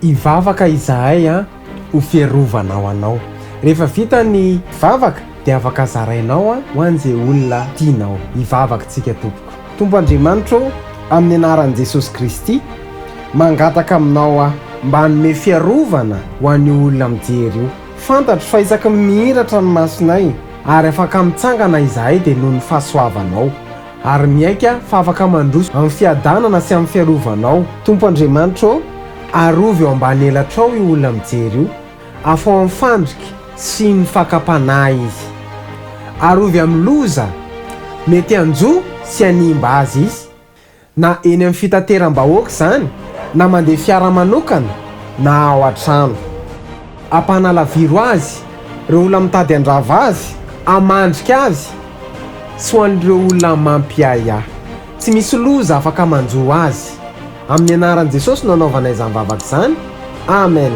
Hivavaka izahay an ho fiarovana ho anao. Rehefa vita ny vavaka dia afaka zarainao an ho an'izay olona tianao. Hivavaka tsika tompoko. Tompo Andriamanitra ô, amin'ny anaran'i Jesosy Kristy, mangataka aminao aho mba hanome fiarovana ho an'io olona mijery io. Fantatro fa isaky ny mihiratra ny masonay ary afaka mitsangana izahay dia noho ny fahasoavanao. Ary miaiky aho fa afaka mandroso amin'ny fiadanana sy amin'ny fiarovanao. Tompo Andriamanitra ô, arovy eo ambany elatrao io olona mijery io. Afaho amin'ny fandrika sy ny fakam-panahy izy. Arovy amin'ny loza mety hanjo sy hanimba azy izy. Na eny amin'ny fitateram-bahoaka izany, na mandeha fiara manokana, na ao an-trano. Ampanalaviro azy ireo olona mitady handrava azy, hamandrika azy, sy ho an'ireo olona mampiahiahy. Tsy misy loza afaka manjo azy. Amin'ny anaran'i Jesosy no anaovanay izany vavaka izany. Amen.